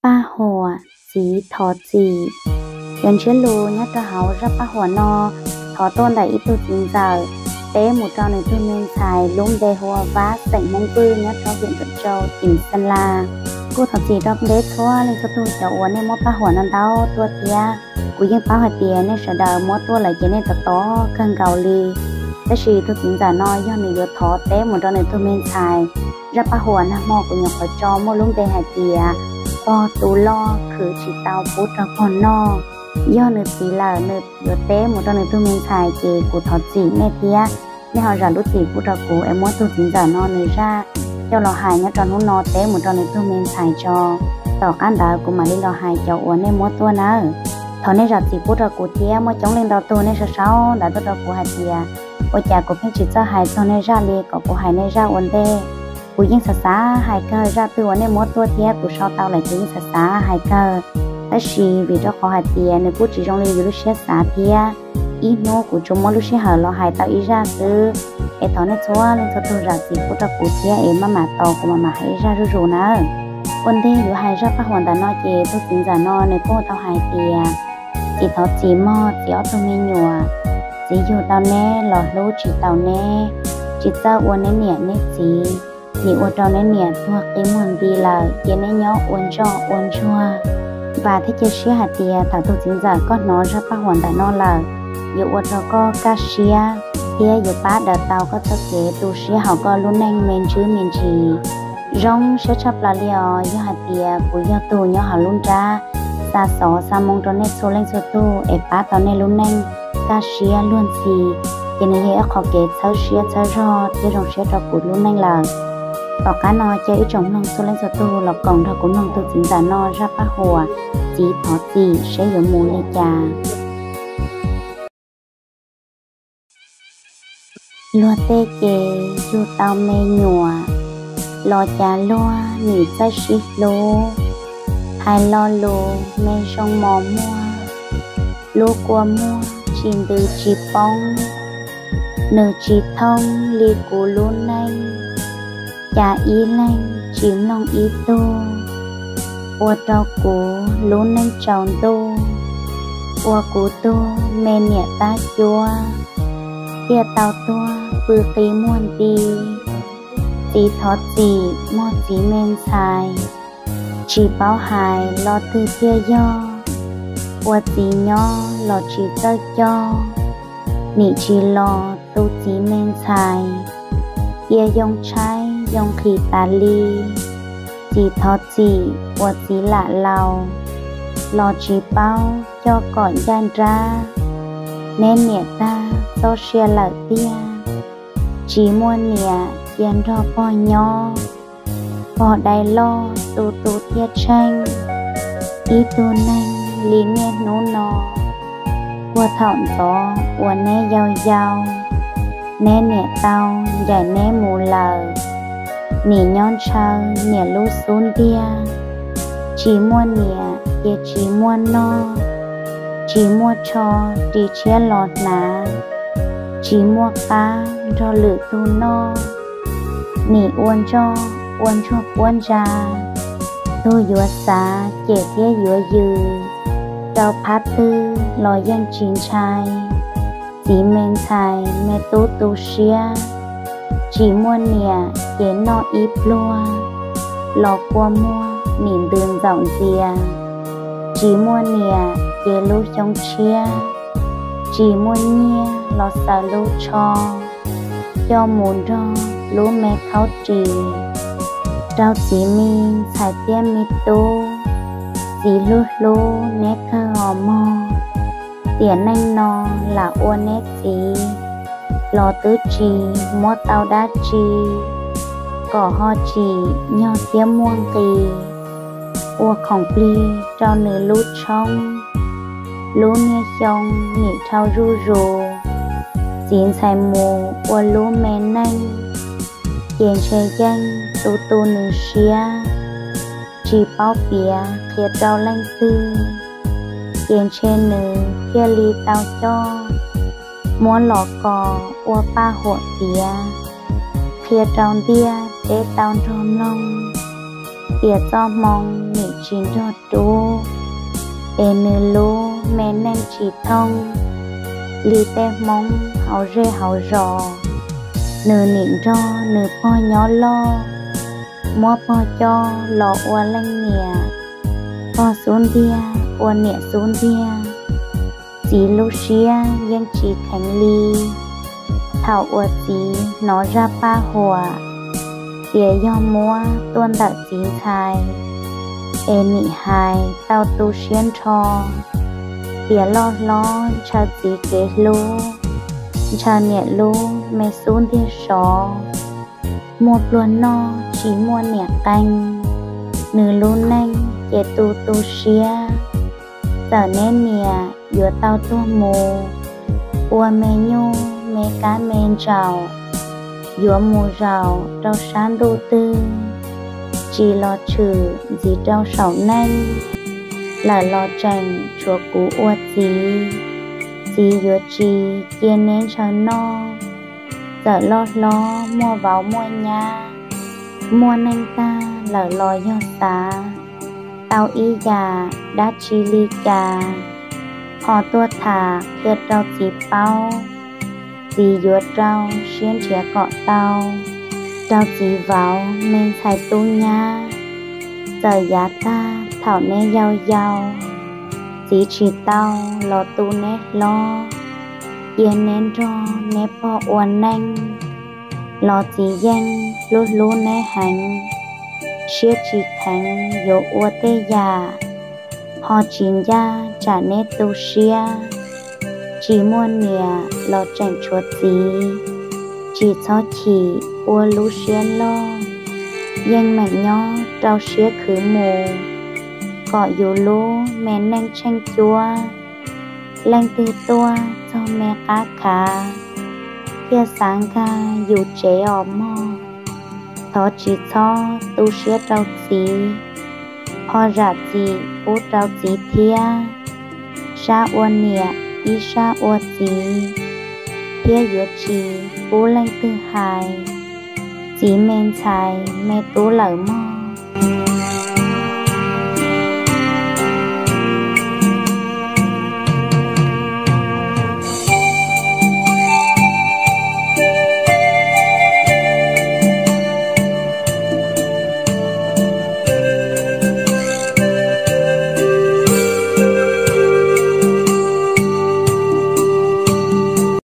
Paj huam txiv thov txim. Cov ntsiab lus nyob rau hauv zaj paj huam no thov tuaj ntawm ib tug txiv ntxawm teb mus rau nws tug me ntxhais lub npe hu ua Vab xeem Hmoob Vwj nyob rau hwm Nram Tsau tim Xeem Las. Kuj thov txim rau neb txhua leej txhua tug cov uas nej muab paj huam no ntau tuaj thiab. Kuv yeej paub hais tias nej sawv daws muab tuaj lawm ces nej tov tov kawg nkaus li. Tab sis tug txiv ntxawm no yog nws yuav thov teb mus rau nws tug me ntxhais. Zaj paj huam nag hmo kuv nyuam qhuav tso muaj lub npe hais tias pog tu loj khwv tsis tau pub rau pog noj. Yog nws txiv lawm nws yuav teb mus rau nws tug me ntxhais ces kuv thov txim nej thiab. Nej ho zam lub txim pub rau kuv es muab tug txiv ntxawm no nws zaj coj los hais nyob rau hnub no teb mus rau nws tug me ntxhais tso. Tom qab ntawd kuv mam li los hais cov uas nej muab tuaj nawb. Thov nej zam txim pub rau kuv thiab, muaj coob leej ntau tug nej sau sau ntawv tuaj rau kuv hais tias ua cas kuv pheej tsis txawj hais txog nej zaj li, kom kuv hais nej zaj ua ntej. Kuv yeej xav xav hais kawg zaj twg uas nej muab tuaj thiab, kuv sau tau lawm ces yeej xav xav hais kawg. Tab sis vim rau qhov hais tias nws kuj tsis zoo li yus lub siab xav thiab, ib hnub kuv tsuas muab lub sij hawm los hais tau ib zaj xwb. Es thov nej txhua leej txhua tug zam txim pub rau kuv thiab es maj mam tos kuv mam mam hais ib zaj zuj zus nawb. Ua ntej yuav hais zaj paj huam ntawm no ces tug txiv ntxawm no nws kuj tau hais tias txiv thov txim mog txiv ob tug me nyuam, txiv yug tau neb los hlub tsis tau neb, tsis txawj ua neb niam neb txiv, nim ua rau neb niam tuag qi muag nti lawm, cia neb nyob ua ntsoj ua ntsuag. Vam thiab cia siab hais tias thaum tug txiv ntxawm koj hnov zaj paj huam ntawm no lawm, yuav ua rau koj kaj siab thiab yuav pab daws tau koj txoj kev tu siab hauv koj lub neej me ntsis me ntsis. Zoo siab tshaj plaws li os, yog hais tias kuv yog tug nyob hauv lub nrab xa xov xa moo rau nej txhua leej txhua tug es pab tau nej lub neej kaj siab luag ntxhi, ces nws yog ib qho kev txhawb siab txhawb zog thiab zoo siab rau kuv lub neej lawm. Tom qab no cia ib tsoom mloog txhua leej txhua tug los koom nrog kuv mloog tug txiv ntxawm no zaj paj huam txiv thov txim seb yuav mus li cas. Luag tej ces yug tau me nyuam los cas luag nim txawj sib hlub, hais lo lus me zoo mos muag, lub kua muag tsis ntws tsis poob, nws tsis thoob li kuv lub neej, cas ib leeg tsis mloog ib tug, ua rau kuv lub neej tsaus ntuj, ua kuv tug me niam tab cuab, thiaj tau tuag pw qi muag nti. Txiv thov txim mog txiv me ntxhais, tsis paub hais lo twg thiaj yog, ua txiv nyob los tsis txawj coj, nim tsis los tu txiv me ntxhais, cia yoo tshaib yoo nqhis tas li. Txiv thov txim ua txiv lam laus los tsis paub coj kom ncaj nrab, neb niam tag txoj sia lawm tiag, tsis muaj niam cia nrog pog nyob, pog dai loj tu tu thiaj tsheej, ib tug neeg li niaj hnub no, puag thaum ntxov uas neb yau yau, neb niam tau ncaim neb mus lawm, nim nyob ntshaw niam lub xub ntiag, tsis muaj niam ces tsis muaj noj, tsis muaj tsho ris tshiab los hnav, tsis muaj qab nrog lwm tug noj, nim ua ntsoj ua ntsuag puab ntsa, tug yuav xav cem thiab yuav yws, rau phab twg los yeej tsis ntshai. Txiv me ntxhais me tub tu siab, tsis muaj niam ces noj ib pluag, los kua muag nim ntws ntxaum ntxias, tsis muaj niam ces lub xyoo tshiab, tsis muaj nyiaj los xaws lub tsho, coj mus nrog lub me khaub ris. Rau txiv me ntxhais thiab me tub, txiv hlub hlub neb kawg os mog. Tiam neej no lam ua neb txiv los twb tsis muab tau dab tsi, kom ho tsim nyog thiab muaj nqis, ua khoom plig rau nws lub tshoob. Lub niaj xyoo nim dhau zuj zus, txiv ntxhais mus ua lub me neej, ces ntshe yeej tu tu nws siab, tsis paub piav qhia rau leej twg, ces ntshe nws thiaj li tau coj muab los kos ua paj huam tiav, qhia rau ntiaj teb tau nrog mloog, tias txoj hmoo nim tsis nrog rub, es nws lub me neej tsis thooj li tej Hmoob hauv zej hauv zos. Nws nim nrog nws pog nyob loj, muab pog coj los ua leej niam, pog xub ntiag ua niam xub ntiag. Txiv lub siab yeej tsis kheev li. Thaum uas txiv hnov zaj paj huam tias yog muab tuaj ntawm txiv ntxhais, es nim hais tau tu siab nrho, tias loj hlob ntshaw txiv kev hlub, ntshaw niam lub me xub ntiag sov. Muaj pluag noj tsis muaj niam qee, nws lub neej ces tu tu siab. Txawm neb niam yuav tau tuag mus, ua me nyuj me kab me ntsaum, yuav mus zaum rau sab ntuj twg, tsis los tshwm ntxiv rau saum neej, lawm los tseem tshuav kuv ua txiv. Txiv yuav tsis cia neb ntshaw noj, txawm loj hlob muaj vauv muaj nyab, muaj neej tag lawm los yog xav tau ib yam dab tsi li cas, ho tuaj tham qhia rau txiv paub. Txiv yuav rau siab nrhiav kom tau rau txiv vauv me ntxhais tub nyab. Txawm yav tag thaum neb yau yau, txiv tsis tau los tu neb hlob, cia neb nrog neb pog ua neej, los txiv yeej hlub hlub neb heev, siab tsis kheev yuav ua tej yam ho tsis ncaj tsam neb tu siab. Tsis muaj niam los tseem tshuav txiv, tsis txhob chim ua lub siab loj, yeej meem nyob rau siab khwv mus, kom yus lub me neej tsheej cuab. Leej twg tuaj txog me qab khav, thiaj xav nkag yus tsev os mog. Thov tsis txhob tu siab rau txiv, ho zam txim pub rau txiv thiab. Sab ua niam ib sab ua txiv, thiab yuav tsis pub leej twg hais, txiv me ntxhais me tub lawm mog.